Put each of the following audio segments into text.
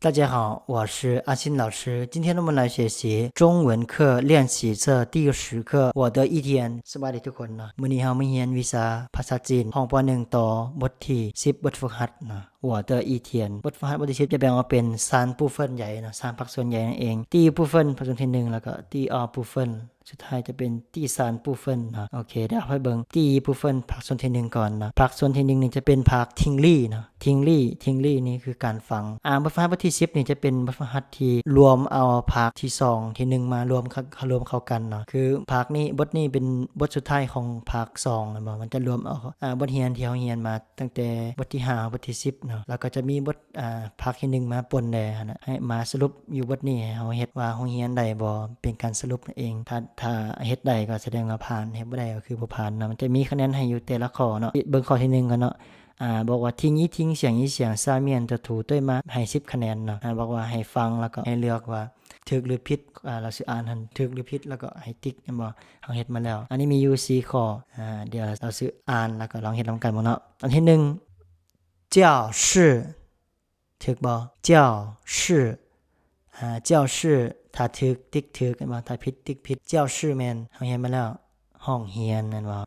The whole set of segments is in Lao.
大家好，我是阿新老师。今天我们来学习中文课练习册第十课，我的一天。 ສະບາຍດີທຸກຄົນເນາະ, ມື້ນີ້ເຮົາມາຮຽນວິຊາພາສາຈີນ ຫ້ອງ ປໍໜຶ່ງ ຕໍ່ບົດທີສິບ ບົດຝຶກຫັດເນາະ, 我的一天. ບົດຝຶກຫັດບົດທີສິບ ຈະແບ່ງອອກເປັນ 三部分ใหญ่ ເນາະ, ສາມພາກສ່ວນໃຫຍ່ນັ້ນເອງ, 第一部分 ພາກສ່ວນທີໜຶ່ງ ແລ້ວກໍ 第二部分 ສຸດທ້າຍຈະເປັນ 第三部分 ເນາະ. ໂອເຄ ດຽວເຮົາໄປເບິ່ງ 第一部分 ພາກສ່ວນທີໜຶ່ງກ່ອນເນາະ. ພາກສ່ວນທີໜຶ່ງນີ້ຈະເປັນພາກ 听力 ເນາະ, 听力 听力 ນີ້ຄືການຟັງ. ອ່າ ບົດຝຶກຫັດບົດທີສິບນີ້ຈະເປັນບົດຝຶກຫັດທີ່ລວມເອົາພາກທີສອງ ທີໜຶ່ງ ມາລວມເຂົ້າ ເຂົ້າ ລວມເຂົ້າກັນເນາະ. ຄືພາກນີ້ ບົດນີ້ເປັນບົດສຸດທ້າຍຂອງພາກສອງ ແມ່ນບໍ່? ມັນຈະລວມເອົາ ອ່າ ບົດຮຽນທີ່ເຮົາຮຽນມາ ຕັ້ງແຕ່ບົດທີຫ້າ ຮອດບົດທີສິບເນາະ, ແລ້ວກໍຈະມີບົດ ອ່າ ພາກທີໜຶ່ງມາປົນແດ່ຫັ້ນນະ, ໃຫ້ມາສະຫຼຸບຢູ່ບົດນີ້ ໃຫ້ເຮົາເຮັດວ່າເຮົາຮຽນໄດ້ບໍ່, ເປັນການສະຫຼຸບນັ້ນເອງ. ຖ້າ ຖ້າເຮັດໄດ້ກໍສະແດງວ່າຜ່ານ, ເຮັດບໍ່ໄດ້ກໍຄືບໍ່ຜ່ານເນາະ. ມັນຈະມີຄະແນນໃຫ້ຢູ່ແຕ່ລະຂໍ້ເນາະ. ເບິ່ງຂໍ້ທີໜຶ່ງກ່ອນເນາະ. ອ່າ ບອກວ່າ 听一听，想一想下面的图对吗 ໃຫ້ສິບຄະແນນເນາະ. ອ່າ ບອກວ່າໃຫ້ຟັງ ແລ້ວກໍໃຫ້ເລືອກວ່າຖືກຫຼືຜິດ, ອ່າ ລາວຊິອ່ານຫັ້ນຖືກຫຼືຜິດ ແລ້ວກໍໃຫ້ຕິກ ແມ່ນບໍ່? ເຮົາເຮັດມາແລ້ວ. ອັນນີ້ມີຢູ່ສີ່ຂໍ້, ອ່າ ດຽວລາວຊິອ່ານ ແລ້ວກໍລອງເຮັດນຳກັນເບິ່ງເນາະ. ອັນທີໜຶ່ງ 教室 ຖືກບໍ່? 教室 ອ່າ 教室 ຖ້າຖືກຕິກຖືກ ແມ່ນບໍ່? ຖ້າຜິດຕິກຜິດ. 教室 ແມ່ນເຮົາຮຽນມາແລ້ວ ຫ້ອງຮຽນ ແມ່ນບໍ່?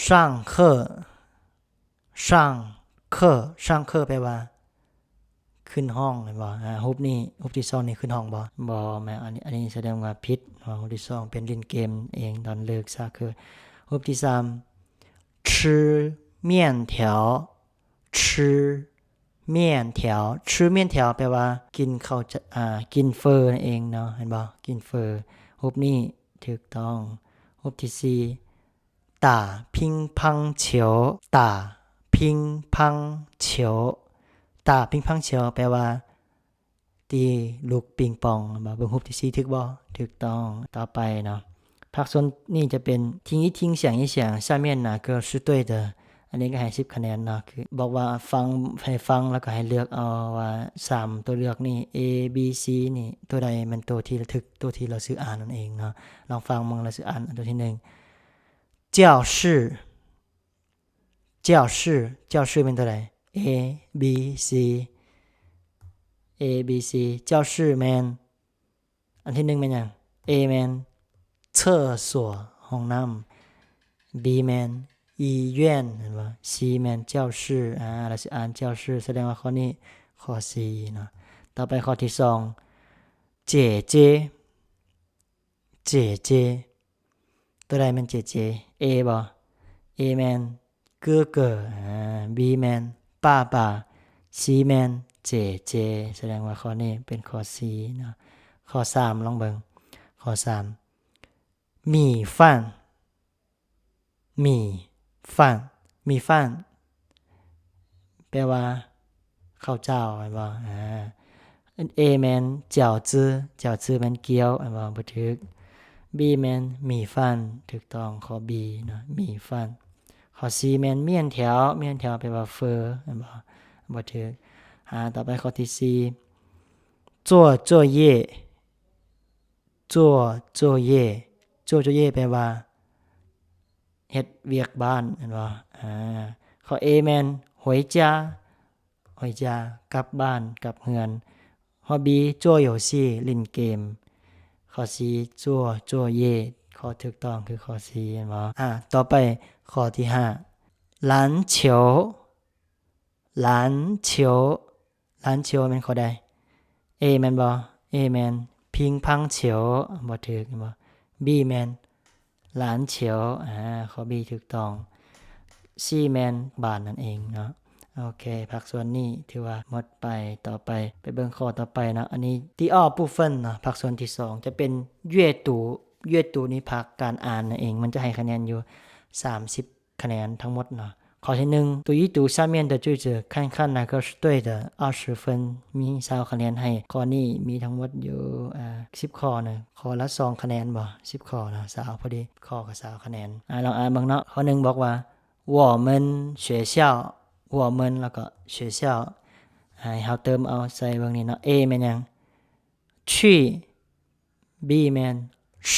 上课 上课 上课 ແປວ່າຂຶ້ນຫ້ອງ ແມ່ນບໍ່? ອ່າ ຮູບນີ້ ຮູບທີສອງນີ້ຂຶ້ນຫ້ອງບໍ່? ບໍ່ແມ່ນ. ອັນນີ້ ອັນນີ້ສະແດງວ່າຜິດເນາະ, ຮູບທີສອງເປັນຫຼິ້ນເກມເອງ ຕອນເລີກ 上课. ຮູບທີສາມ 吃面条 吃面条 吃面条 ແປວ່າກິນເຂົ້າຈະ ອ່າ ກິນເຝີນັ້ນເອງເນາະ, ເຫັນບໍ່? ກິນເຝີ. ຮູບນີ້ຖືກຕ້ອງ. ຮູບທີສີ່ 打乒乓球 打乒乓球 打乒乓球 ແປວ່າ ຕີລູກປິງປອງ ແມ່ນບໍ່? ເບິ່ງຮູບທີສີ່ຖືກບໍ່? ຖືກຕ້ອງ. ຕໍ່ໄປເນາະ, ພາກສ່ວນນີ້ຈະເປັນ 听一听，想一想，下面哪个是对的 ອັນນີ້ກໍໃຫ້ສິບຄະແນນເນາະ. ຄືບອກວ່າຟັງ ໃຫ້ຟັງ ແລ້ວກໍໃຫ້ເລືອກເອົາວ່າສາມຕົວເລືອກນີ້ A B C ນີ້ ຕົວໃດແມ່ນຕົວທີ່ຖືກ ຕົວທີ່ລາວຊື່ອ່ານນັ້ນເອງເນາະ. ລອງຟັງເບິ່ງ ລາວຊື່ອ່ານຕົວທີໜຶ່ງ 教室 教室 教室 ແມ່ນຕົວໃດ? A B C A B C 教室 ແມ່ນ ອັນທີໜຶ່ງແມ່ນຫຍັງ? A ແມ່ນ 厕所 ຫ້ອງນ້ຳ, B ແມ່ນ 医院 ແມ່ນບໍ່? C ແມ່ນ 教室 ອ່າ ລາວຊິອ່ານ 教室 ສະແດງວ່າຂໍ້ນີ້ຂໍ້ C ເນາະ. ຕໍ່ໄປຂໍ້ທີສອງ 姐姐 姐姐 ຕົວໃດແມ່ນ 姐姐? A ບໍ່? A ແມ່ນ 哥哥 ອ່າ B ແມ່ນ 爸爸 C ແມ່ນ 姐姐 ສະແດງວ່າຂໍ້ນີ້ເປັນຂໍ້ C ເນາະ. ຂໍ້ສາມ ລອງເບິ່ງ ຂໍ້ສາມ 米饭 米饭 米饭 ແປວ່າເຂົ້າເຈົ້າ ແມ່ນບໍ່? ອ່າ A ແມ່ນ 饺子 饺子 ແມ່ນກ່ຽວ ແມ່ນບໍ່? ບໍ່ຖືກ. B ແມ່ນ 米饭 ຖືກຕ້ອງ ຂໍ້ B ເນາະ 米饭. ຂໍ້ C ແມ່ນ 面条 面条 ແປວ່າເຝີ ແມ່ນບໍ່? ບໍ່ຖືກ. ອ່າ ຕໍ່ໄປຂໍ້ທີສີ່ 做作业 做作业 做作业 ແປວ່າເຮັດວຽກບ້ານ ແມ່ນບໍ່? ອ່າ ຂໍ້ A ແມ່ນ 回家 回家 ກັບບ້ານ ກັບເຮືອນ. ຂໍ້ B 做游戏 ຫຼິ້ນເກມ. ຂໍ້ C 做作业 ຂໍ້ຖືກຕ້ອງຄືຂໍ້ C ແມ່ນບໍ່? ອ່າ ຕໍ່ໄປຂໍ້ທີຫ້າ 篮球 篮球 篮球 ແມ່ນຂໍ້ໃດ? A ແມ່ນບໍ່? A ແມ່ນ 乒乓球 ບໍ່ຖືກ ແມ່ນບໍ່? B ແມ່ນ 篮球 ອ່າ ຂໍ້ B ຖືກຕ້ອງ. C ແມ່ນບານນັ້ນເອງເນາະ. ໂອເຄ ພາກສ່ວນນີ້ຖືວ່າໝົດໄປ. ຕໍ່ໄປ ໄປເບິ່ງຂໍ້ຕໍ່ໄປເນາະ. ອັນນີ້ 第二部分 ເນາະ, ພາກສ່ວນທີສອງ ຈະເປັນ 阅读 阅读 ນີ້ພາກການອ່ານນັ້ນເອງ, ມັນຈະໃຫ້ຄະແນນຢູ່ສາມສິບ ຄະແນນທັງໝົດເນາະ. ຂໍ້ທີໜຶ່ງ 读一读下面的句子，看看哪个是对的，二十分 ມີຊາວຄະແນນໃຫ້. ຂໍ້ນີ້ມີທັງໝົດຢູ່ ອ່າ ສິບຂໍ້ເນາະ, ຂໍ້ລະສອງຄະແນນບໍ? ສິບຂໍ້ເນາະ ຊາວ ພໍດີ ຂໍ້ກໍຊາວຄະແນນ. ອ່າ ລອງອ່ານເບິ່ງເນາະ. ຂໍ້ໜຶ່ງບອກວ່າ 我们学校 我们 ແລ້ວກໍ 学校 ໃຫ້ເຮົາເຕີມເອົາໃສ່ເບິ່ງນີ້ເນາະ. A ແມ່ນຫຍັງ? 去 B ແມ່ນ 是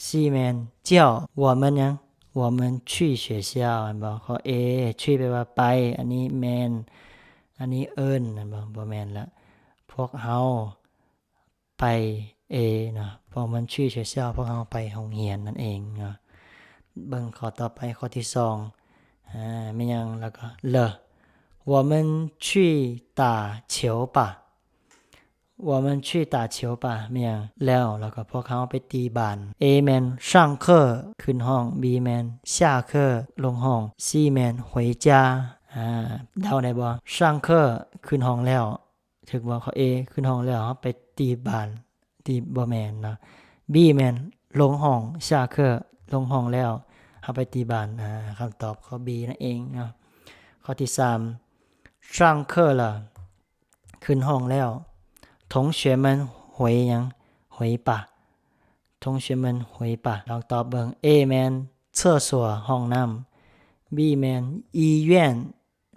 C ແມ່ນ 叫 我们ຫຍັງ? 我们去学校 ແມ່ນບໍ່? ຂໍ້ A 去 ແປວ່າໄປ ອັນນີ້ແມ່ນ ອັນນີ້ເອີ້ນ ແມ່ນບໍ່? ບໍ່ແມ່ນລະ. ພວກເຮົາໄປ A ເນາະ 我们去学校 ພວກເຮົາໄປໂຮງຮຽນນັ້ນເອງເນາະ. ເບິ່ງຂໍ້ຕໍ່ໄປ ຂໍ້ທີສອງ ອາ ແມ່ນຫຍັງ? ແລ້ວກໍ 了 我们去打球吧 我们去打球吧 ແມ່ນຫຍັງ? ແລ້ວ ແລ້ວກໍພວກເຮົາໄປຕີບານ. A ແມ່ນ 上课 ຂຶ້ນຫ້ອງ, B ແມ່ນ 下课 ລົງຫ້ອງ, C ແມ່ນ 回家 ອາ ເດົາໄດ້ບໍ່? 上课 ຂຶ້ນຫ້ອງແລ້ວ ຖືກບໍ່? ຂໍ້ A ຂຶ້ນຫ້ອງແລ້ວ ເຮົາໄປຕີບານ ຕີ ບໍ່ແມ່ນເນາະ. B ແມ່ນ ລົງຫ້ອງ 下课 ລົງຫ້ອງແລ້ວ ເຮົາໄປຕີບານ. ອາ ຄຳຕອບຂໍ້ B ນັ້ນເອງເນາະ. ຂໍ້ທີສາມ 上课了 ຂຶ້ນຫ້ອງແລ້ວ. 同学们回ຫຍັງ? 回吧 同学们回吧 ລອງຕອບເບິ່ງ. A ແມ່ນ 厕所 ຫ້ອງນ້ຳ, B ແມ່ນ 医院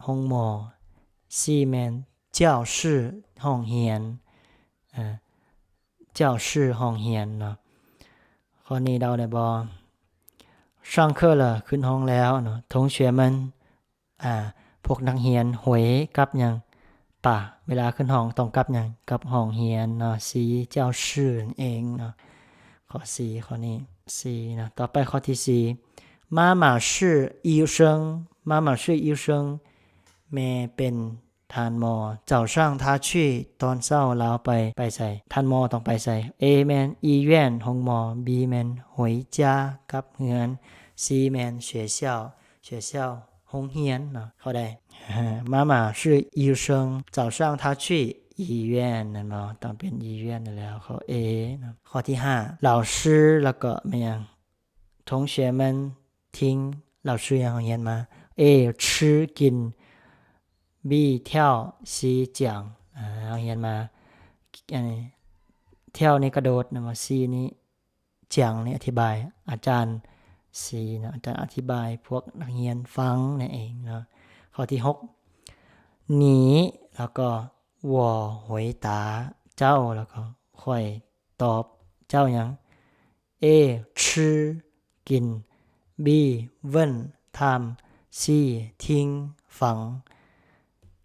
ໂຮງໝໍ, C ແມ່ນ 教室 ຫ້ອງຮຽນ ອາ 教室 ຫ້ອງຮຽນເນາະ. ຂໍ້ນີ້ເດົາໄດ້ບໍ່? 上课了 ຂຶ້ນຫ້ອງແລ້ວເນາະ. 同学们 ອາ ພວກນັກຮຽນ 回 ກັບຫຍັງ? 吧 ເວລາຂຶ້ນຫ້ອງຕ້ອງກັບຫຍັງ? ກັບຫ້ອງຮຽນເນາະ C 教室 ນັ້ນເອງເນາະ. ຂໍ້ C ຂໍ້ນີ້ C ເນາະ. ຕໍ່ໄປຂໍ້ທີສີ່ 妈妈是医生 妈妈是医生 ແມ່ເປັນທ່ານໝໍ. 早上她去 ຕອນເຊົ້າລາວໄປ ໄປໃສ? ທ່ານໝໍຕ້ອງໄປໃສ? A ແມ່ນ 医院 ໂຮງໝໍ, B ແມ່ນ 回家 ກັບເຮືອນ, C ແມ່ນ 学校 学校 ໂຮງຮຽນເນາະ. ຂໍ້ໃດ? 妈妈是医生 早上她去医院 ແມ່ນບໍ່? ຕ້ອງເປັນ 医院 ນັ້ນແຫຼະ ຂໍ້ A ເນາະ. ຂໍ້ທີຫ້າ 老师 ແລ້ວກໍແມ່ນຫຍັງ? 同学们听 老师 ຫຍັງ ເຮົາຮຽນມາ? A 吃 ກິນ, B 跳 C 讲 ອາ ເຮົາຮຽນມາ ອັນນີ້ 跳 ນີ້ກະໂດດນະ, C ນີ້ 讲 ນີ້ອະທິບາຍ ອາຈານ C ເນາະ ອາຈານອະທິບາຍພວກນັກຮຽນຟັງນັ້ນເອງເນາະ. ຂໍ້ທີຫົກ 你 ແລ້ວກໍ 我回答 ເຈົ້າ ແລ້ວກໍຂ້ອຍຕອບ. ເຈົ້າຫຍັງ? A 吃 ກິນ, B 问 ຖາມ, C 听 ຟັງ.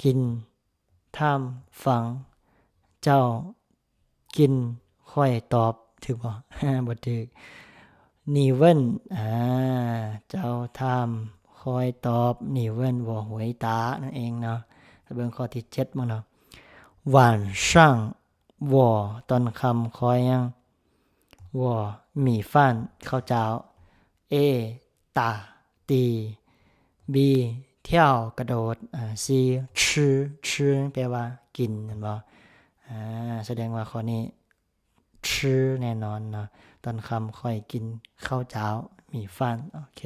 ກິນ ຖາມ ຟັງ. ເຈົ້າກິນ ຂ້ອຍຕອບ ຖືກບໍ່? ບໍ່ຖືກ. 你问 ອາ ເຈົ້າຖາມ ຂ້ອຍຕອບ. 你问 我回答 ນັ້ນເອງເນາະ. ໄປເບິ່ງຂໍ້ທີເຈັດເບິ່ງເນາະ. 晚上 我 ຕອນຄ່ຳ ຂ້ອຍຫຍັງ? 我 米饭 ເຂົ້າເຈົ້າ. A 打 ຕີ, B 跳 ກະໂດດ, ອາ C 吃 吃 ແປວ່າກິນ ແມ່ນບໍ່? ອາ ສະແດງວ່າຂໍ້ນີ້ 吃 ແນ່ນອນເນາະ. ຕອນຄ່ຳຂ້ອຍກິນເຂົ້າເຈົ້າ 米饭. ໂອເຄ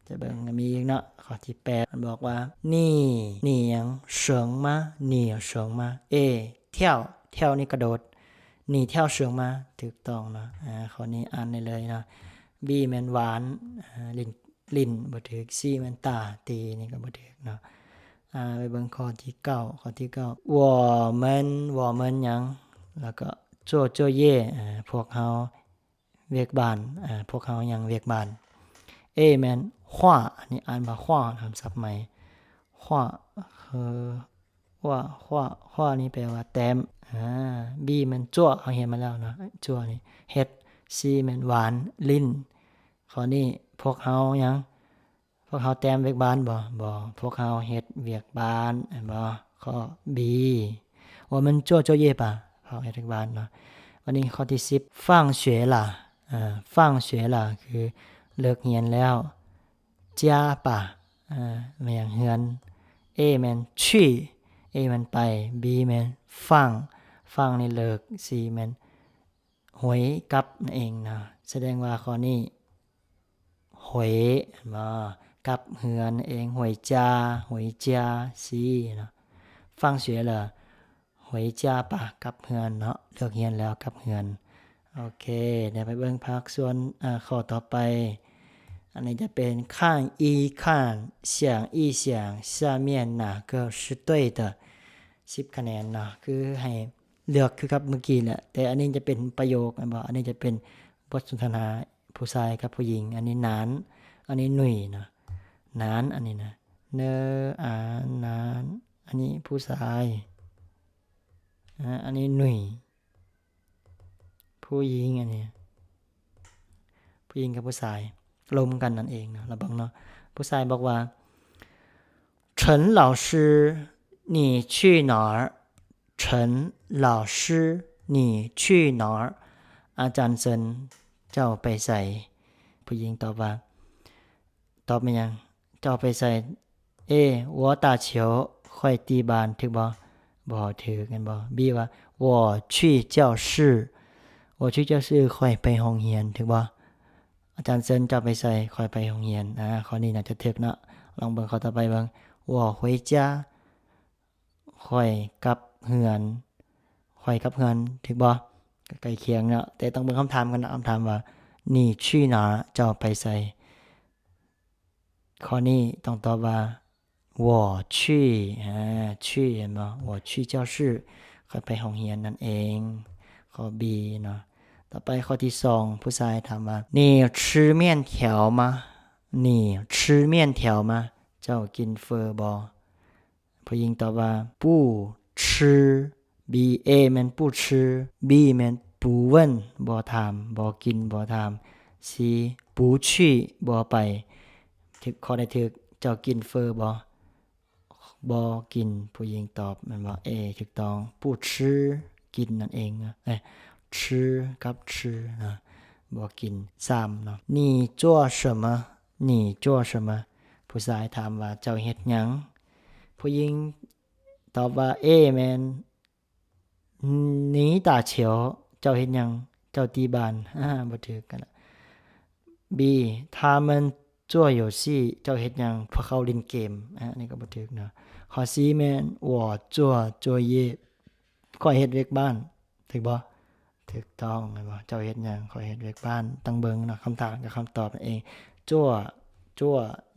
ຈະເບິ່ງມີອີກເນາະ. ຂໍ້ທີແປດ ມັນບອກວ່າ 你 你ຫຍັງ? 什么 你什么? A 跳 跳 ນີ້ກະໂດດ. 你跳什么 ຖືກຕ້ອງເນາະ. ອາ ຂໍ້ນີ້ອ່ານໄດ້ເລີຍເນາະ. B ແມ່ນຫວານ ອາ ຫຼິ້ນ ຫຼິ້ນ ບໍ່ຖືກ. C ແມ່ນຕາ ຕີ ນີ້ກໍບໍ່ຖືກເນາະ. ອາ ໄປເບິ່ງຂໍ້ທີເກົ້າ. ຂໍ້ທີເກົ້າ 我们 我们ຫຍັງ? ແລ້ວກໍ 做作业 ອາ ພວກເຮົາວຽກບ້ານ ອາ ພວກເຮົາຫຍັງ? ວຽກບ້ານ. A ແມ່ນ 画 ອັນນີ້ອ່ານວ່າ 画 ຄຳສັບໃໝ່ 画 ຄື 画 画 画 ນີ້ແປວ່າແຕ້ມ. ອາ B ແມ່ນ 做 ເຮົາຮຽນມາແລ້ວເນາະ 做 ນີ້ເຮັດ. C ແມ່ນຫວານ ຫຼິ້ນ. ຂໍ້ນີ້ພວກເຮົາຫຍັງ? ພວກເຮົາແຕ້ມວຽກບ້ານບໍ່? ບໍ່. ພວກເຮົາເຮັດວຽກບ້ານ ແມ່ນບໍ່? ຂໍ້ B 我们做作业吧 ພວກເຮົາເຮັດວຽກບ້ານເນາະ. ບັດນີ້ຂໍ້ທີສິບ 放学啦 ອາ 放学啦 ຄືເລີກຮຽນແລ້ວ. 家吧 ອາ ແມ່ນຫຍັງ? ເຮືອນ. A ແມ່ນ 去 A ແມ່ນໄປ, B ແມ່ນ 放 放 ນີ້ເລີກ, C ແມ່ນ 回 ກັບ ນັ້ນເອງເນາະ. ສະແດງວ່າຂໍ້ນີ້ 回 ແມ່ນບໍ່? ກັບເຮືອນນັ້ນເອງ 回家 回家 C ເນາະ. 放学了 回家吧 ກັບເຮືອນເນາະ ເລີກຮຽນແລ້ວກັບເຮືອນ. ໂອເຄ ດຽວໄປເບິ່ງພາກສ່ວນ ອາ ຂໍ້ຕໍ່ໄປ. ອັນນີ້ຈະເປັນ 看一看 想一想 下面哪个是对的 ສິບຄະແນນເນາະ ຄືໃຫ້ເລືອກຄືກັບມື້ກີ້ແຫຼະ ແຕ່ອັນນີ້ຈະເປັນປະໂຫຍກ ແມ່ນບໍ່? ອັນນີ້ຈະເປັນບົດສົນທະນາຜູ້ຊາຍກັບຜູ້ຍິງ. ອັນນີ້ 男 ອັນນີ້ 女 ເນາະ 男 ອັນນີ້ນະ เนอ อา 男 ອັນນີ້ຜູ້ຊາຍ. ອ່າ ອັນນີ້ໜຸ່ຍ ຜູ້ຍິງ ອັນນີ້ ຜູ້ຍິງກັບຜູ້ຊາຍລົມກັນນັ້ນເອງເນາະ. ລະເບິ່ງເນາະ ຜູ້ຊາຍບອກວ່າ 陈老师 你去哪儿? 陈老师 你去哪儿? ອາຈານເຊີນ ເຈົ້າໄປໃສ? ຜູ້ຍິງຕອບວ່າ ຕອບແມ່ນຫຍັງ? ເຈົ້າໄປໃສ? A 我打球 ຂ້ອຍຕີບານ ຖືກບໍ່? ບໍ່ຖືກແມ່ນບໍ່? B ວ່າ 我去教室 我去教室 ຂ້ອຍໄປໂຮງຮຽນ ຖືກບໍ່? ອາຈານເຊີນ ເຈົ້າໄປໃສ? ຂ້ອຍໄປໂຮງຮຽນ. ອາ ຂໍ້ນີ້ໜ້າຈະຖືກເນາະ. ລອງເບິ່ງຂໍ້ຕໍ່ໄປເບິ່ງ 我回家 ຂ້ອຍກັບເຮືອນ ຂ້ອຍກັບເຮືອນ ຖືກບໍ່? ກໍໃກ້ຄຽງເນາະ ແຕ່ຕ້ອງເບິ່ງຄຳຖາມກ່ອນເນາະ. ຄຳຖາມວ່າ 你去哪儿? ເຈົ້າໄປໃສ? ຂໍ້ນີ້ຕ້ອງຕອບວ່າ 我去 ອາ 去 ແມ່ນບໍ່? 我去教室 ຂ້ອຍໄປໂຮງຮຽນນັ້ນເອງ. ຂໍ້ B ເນາະ. ຕໍ່ໄປຂໍ້ທີສອງ ຜູ້ຊາຍຖາມວ່າ 你吃面条吗? 你吃面条吗? ເຈົ້າກິນເຝີບໍ່? ຜູ້ຍິງຕອບວ່າ 不吃 B A ແມ່ນ 不吃 B ແມ່ນ 不问 ບໍ່ຖາມ ບໍ່ກິນ ບໍ່ຖາມ. C 不去 ບໍ່ໄປ. ຖືກ ຂໍ້ໃດຖືກ? ເຈົ້າກິນເຝີບໍ່? ບໍ່ກິນ ຜູ້ຍິງຕອບແມ່ນບໍ່? A ຖືກຕ້ອງ 不吃 ກິນນັ້ນເອງເນາະ ເອີ 吃 ກັບ 吃 ເນາະ ບໍ່ກິນ. ສາມເນາະ 你做什么? 你做什么? ຜູ້ຊາຍຖາມວ່າ ເຈົ້າເຮັດຫຍັງ? ຜູ້ຍິງຕອບວ່າ A ແມ່ນ 你打球 ເຈົ້າເຮັດຫຍັງ? ເຈົ້າຕີບານ. ອາ ບໍ່ຖືກກັນລະ. B 他们做游戏 ເຈົ້າເຮັດຫຍັງ? ພວກເຂົາຫຼິ້ນເກມ. ອາ ອັນນີ້ກໍບໍ່ຖືກເນາະ. ຂໍ້ C ແມ່ນ 我做作业 ຂ້ອຍເຮັດວຽກບ້ານ ຖືກບໍ່? ຖືກຕ້ອງແມ່ນບໍ່? ເຈົ້າເຮັດຫຍັງ? ຂ້ອຍເຮັດວຽກບ້ານ. ຕ້ອງເບິ່ງເນາະ ຄຳຖາມກັບຄຳຕອບນັ້ນເອງ. 做 做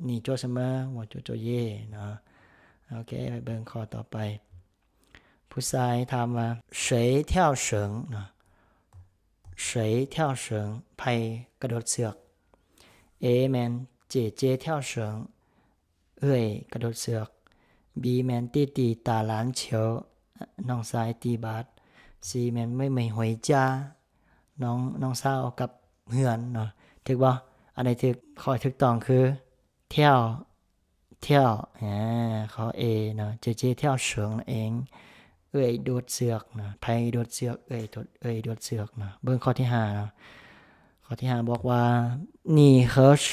你做什么? 我做作业 ເນາະ. ໂອເຄ ໄປເບິ່ງຂໍ້ຕໍ່ໄປ. ຜູ້ຊາຍຖາມວ່າ 谁跳绳 ເນາະ 谁跳绳? ໃຜກະໂດດເຊືອກ? A ແມ່ນ 姐姐跳绳 ເອື້ອຍກະໂດດເຊືອກ. B ແມ່ນ 弟弟打篮球 ນ້ອງຊາຍຕີບາດ. C ແມ່ນ 妹妹回家 ນ້ອງ ນ້ອງສາວກັບເຮືອນເນາະ ຖືກບໍ່? ອັນໃດຖືກ? ຂໍ້ຖືກຕ້ອງຄື 跳 跳 ອາ ຂໍ້ A ເນາະ 姐姐跳绳 ນັ້ນເອງ ເອື້ອຍໂດດເຊືອກເນາະ. ໃຜໂດດເຊືອກ? ເອື້ອຍໂດດ ເອື້ອຍໂດດເຊືອກເນາະ. ເບິ່ງຂໍ້ທີຫ້າເນາະ ຂໍ້ທີຫ້າບອກວ່າ 你和谁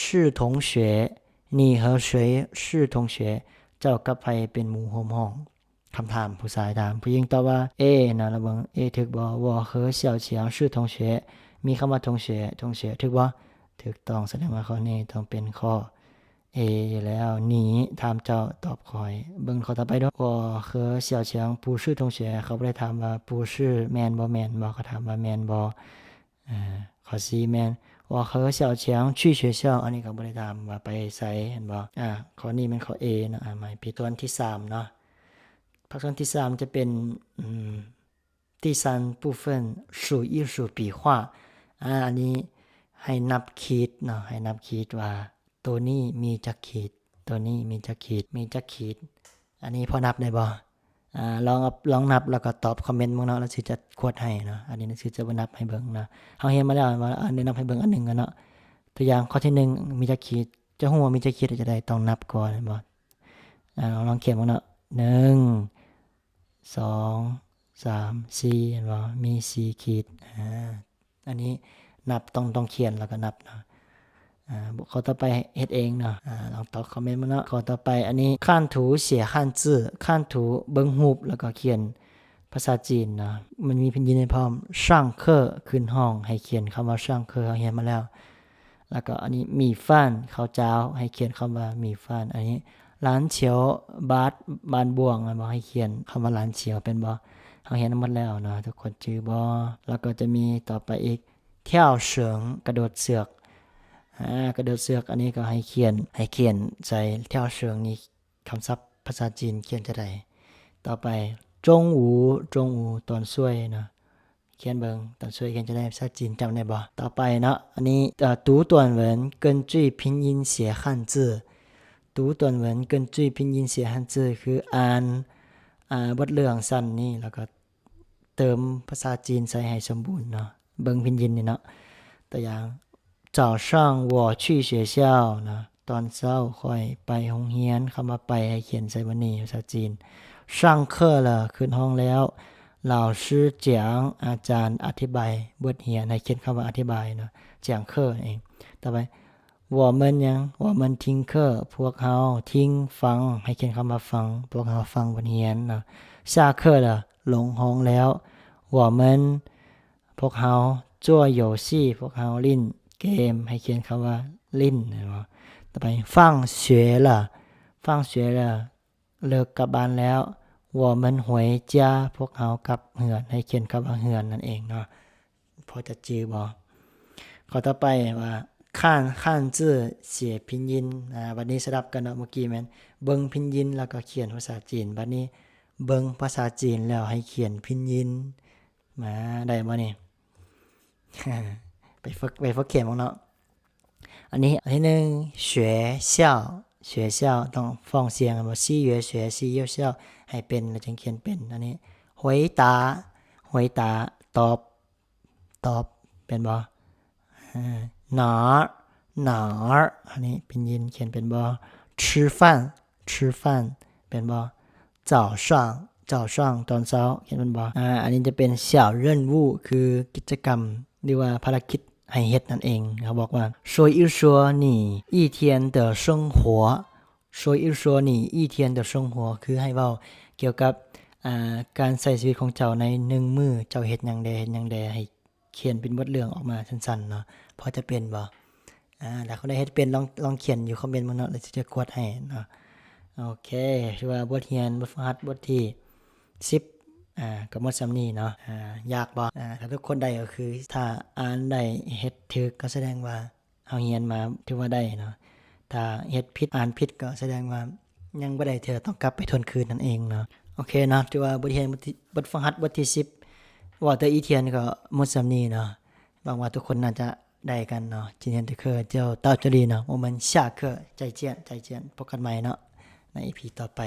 是同学? 你和谁是同学? ເຈົ້າກັບໃຜເປັນໝູ່ຮ່ວມຫ້ອງ? ຄຳຖາມ ຜູ້ຊາຍຖາມ ຜູ້ຍິງຕອບວ່າ A ນະ. ລະເບິ່ງ A ຖືກບໍ່? 我和小强是同学 ມີຄຳວ່າ 同学 同学 ຖືກບໍ່? ຖືກຕ້ອງ ສະແດງວ່າຂໍ້ນີ້ຕ້ອງເປັນຂໍ້ A ຢູ່ແລ້ວ. 你 ຖາມເຈົ້າ ຕອບຂ້ອຍ. ເບິ່ງຂໍ້ຕໍ່ໄປເດີ້ 我和小强不是同学 ເຂົາບໍ່ໄດ້ຖາມວ່າ 不是 ແມ່ນບໍ່ ແມ່ນບໍ່ ເຂົາຖາມວ່າແມ່ນບໍ່. ອາ ຂໍ້ C ແມ່ນ 我和小强去学校 ອັນນີ້ກໍບໍ່ໄດ້ຖາມວ່າໄປໃສ ເຫັນບໍ່? ອາ ຂໍ້ນີ້ແມ່ນຂໍ້ A ເນາະ. ອາ ໝາຍຜິດ. ສ່ວນທີສາມເນາະ ພາກສ່ວນທີສາມຈະເປັນ ອືມ 第三部分数一数笔画 ອາ ອັນນີ້ໃຫ້ນັບຂີດເນາະ ໃຫ້ນັບຂີດວ່າ ໂຕນີ້ມີຈັກຂີດ? ໂຕນີ້ມີຈັກຂີດ? ມີຈັກຂີດ? ອັນນີ້ພໍນັບໄດ້ບໍ່? ອາ ລອງ ລອງນັບແລ້ວກໍຕອບຄອມເມັນເບິ່ງເນາະ ແລ້ວຊິຈະຂວດໃຫ້ເນາະ. ອັນນີ້ໜັງສືຈະບໍ່ນັບໃຫ້ເບິ່ງເນາະ. ເຮົາຮຽນມາແລ້ວແມ່ນບໍ່? ອັນນີ້ນັບໃຫ້ເບິ່ງອັນໜຶ່ງກ່ອນເນາະ. ຕົວຢ່າງຂໍ້ທີໜຶ່ງ ມີຈັກຂີດ? ຈະຮູ້ວ່າມີຈັກຂີດ ຈະໄດ້ຕ້ອງນັບກ່ອນແມ່ນບໍ່? ອາ ລອງຂຽນເບິ່ງເນາະ ໜຶ່ງ ສອງ ສາມ ສີ່ ເຫັນບໍ່? ມີສີ່ຂີດ. ອາ ອັນນີ້ນັບ ຕ້ອງ ຕ້ອງຂຽນແລ້ວກໍນັບເນາະ. ອາ ຂໍ້ຕໍ່ໄປເຮັດເອງເນາະ. ອາ ລອງຕອບຄອມເມັນເບິ່ງເນາະ. ຂໍ້ຕໍ່ໄປ ອັນນີ້ 看图写汉字 看图 ເບິ່ງຮູບແລ້ວກໍຂຽນພາສາຈີນເນາະ. ມັນມີພິນຍິນໃຫ້ພ້ອມ 上课 ຂຶ້ນຫ້ອງ ໃຫ້ຂຽນຄຳວ່າ 上课 ເຮົາຮຽນມາແລ້ວ. ແລ້ວກໍອັນນີ້ 米饭 ເຂົ້າຈ້າວ ໃຫ້ຂຽນຄຳວ່າ 米饭. ອັນນີ້ 篮球 ບາດ ບາດບ່ວງ ແມ່ນບໍ່? ໃຫ້ຂຽນຄຳວ່າ 篮球 ແມ່ນບໍ່? ເຮົາຮຽນມາໝົດແລ້ວເນາະ ທຸກຄົນຈື່ບໍ່? ແລ້ວກໍຈະມີຕໍ່ໄປອີກ 跳绳 ກະໂດດເຊືອກ. ອາ ກະໂດດເຊືອກ ອັນນີ້ກໍໃຫ້ຂຽນ ໃຫ້ຂຽນໃສ່ 跳绳 ນີ້ ຄຳສັບພາສາຈີນຂຽນຈັ່ງໃດ? ຕໍ່ໄປ 中午 中午 ຕອນສວຍເນາະ. ຂຽນເບິ່ງ ຕອນສວຍຂຽນຈັ່ງໃດພາສາຈີນ ຈຳໄດ້ບໍ່? ຕໍ່ໄປເນາະ ອັນນີ້ ເອີ 读短文 根据拼音写汉字 读短文 根据拼音写汉字 ຄືອ່ານ ອ່າ ບົດເລື່ອງສັ້ນນີ້ ແລ້ວກໍ ເຕີມພາສາຈີນໃສ່ໃຫ້ສົມບູນເນາະ. ເບິ່ງພິນຢິນນີ້ເນາະ. ຕົວຢ່າງ 早上我去学校 ເນາະ, ຕອນເຊົ້າຂ້ອຍໄປໂຮງຮຽນ. ຄຳວ່າໄປໃຫ້ຂຽນໃສ່ບ່ອນນີ້ ພາສາຈີນ. 上课了 ຂຶ້ນຫ້ອງແລ້ວ. 老师讲 ອາຈານອະທິບາຍບົດຮຽນ. ໃຫ້ຂຽນຄຳວ່າອະທິບາຍເນາະ, 讲课 ນັ້ນເອງ. ຕໍ່ໄປ 我们ຫຍັງ? 我们听课 ພວກເຮົາ. 听 ຟັງ. ໃຫ້ຂຽນຄຳວ່າຟັງ. ພວກເຮົາຟັງບົດຮຽນເນາະ. 下课了 ລົງຫ້ອງແລ້ວ. 我们 ພວກເຮົາ. 做游戏 ພວກເຮົາຫຼິ້ນເກມ. ໃຫ້ຂຽນຄຳວ່າຫຼິ້ນ ແມ່ນບໍ່? ຕໍ່ໄປ 放学了 放学了 ເລີກກັບບ້ານແລ້ວ. 我们回家 ພວກເຮົາກັບເຮືອນ. ໃຫ້ຂຽນຄຳວ່າເຮືອນນັ້ນເອງເນາະ. ພໍຈະຈື່ບໍ່? ຂໍ້ຕໍ່ໄປວ່າ 看汉字写拼音. ອາ ບັດນີ້ສະດັບກັນເນາະ, ເມື່ອກີ້ແມ່ນເບິ່ງພິນຢິນແລ້ວກໍຂຽນພາສາຈີນ, ບັດນີ້ເບິ່ງພາສາຈີນແລ້ວໃຫ້ຂຽນພິນຢິນ. ມາ ໄດ້ບໍ່ນີ້? ໄປຝຶກ ໄປຝຶກຂຽນເບິ່ງເນາະ. ອັນນີ້ ອັນທີໜຶ່ງ 学校 学校 ຕ້ອງຟ້ອງສຽງ ບໍ່ 四月学 四月校 ໃຫ້ເປັນ ແລ້ວຈຶ່ງຂຽນເປັນ. ອັນນີ້ 回答 回答 ຕອບ ຕອບ ເປັນບໍ່? 哪儿 哪儿 ອັນນີ້ພິນຢິນຂຽນເປັນບໍ່? 吃饭 吃饭 ເປັນບໍ່? 早上 早上 ຕອນເຊົ້າ ຂຽນເປັນບໍ່? ອາ ອັນນີ້ຈະເປັນ小任务 ຄືກິດຈະກຳ ຫຼືວ່າພາລະກິດໃຫ້ເຮັດນັ້ນເອງ. ເຂົາບອກວ່າ 说一说你一天的生活 说一说你一天的生活 ຄືໃຫ້ເວົ້າກ່ຽວກັບ ອາ ການໃຊ້ຊີວິດຂອງເຈົ້າໃນໜຶ່ງມື້ ເຈົ້າເຮັດຫຍັງແດ່ ເຮັດຫຍັງແດ່ ໃຫ້ຂຽນເປັນບົດເລື່ອງອອກມາສັ້ນໆເນາະ. ພໍຈະເປັນບໍ່? ອາ ຖ້າຄົນໃດເຮັດເປັນ ລອງ ລອງຂຽນຢູ່ຄອມເມັນມາເນາະ ແລ້ວຊິຈະກວດໃຫ້ເນາະ. ໂອເຄ ຖືວ່າບົດຮຽນ ບົດຝຶກຫັດ ບົດທີສິບ ອາ ກໍໝົດສ່ຳນີ້ເນາະ. ອາ ຍາກບໍ່? ອາ ຖ້າທຸກຄົນໄດ້ກໍຄື ຖ້າອ່ານໄດ້ ເຮັດຖືກ ກໍສະແດງວ່າເຮົາຮຽນມາຖືວ່າໄດ້ເນາະ. ຖ້າເຮັດຜິດ ອ່ານຜິດ ກໍສະແດງວ່າຍັງບໍ່ໄດ້ເທື່ອ ຕ້ອງກັບໄປທົວນຄືນນັ້ນເອງເນາະ. ໂອເຄເນາະ ຖືວ່າບົດຮຽນ ບົດທີ ບົດຝຶກຫັດ ບົດທີສິບ ເວົ້າແຕ່ອີທຽນ ກໍໝົດສ່ຳນີ້ເນາະ. ຫວັງວ່າທຸກຄົນໜ້າຈະ ໄດ້ກັນເນາະ. 今天的课就到这里呢，我们下课再见 再见 ພົບກັນໃໝ່ເນາະ ໃນອີພີຕໍ່ໄປ.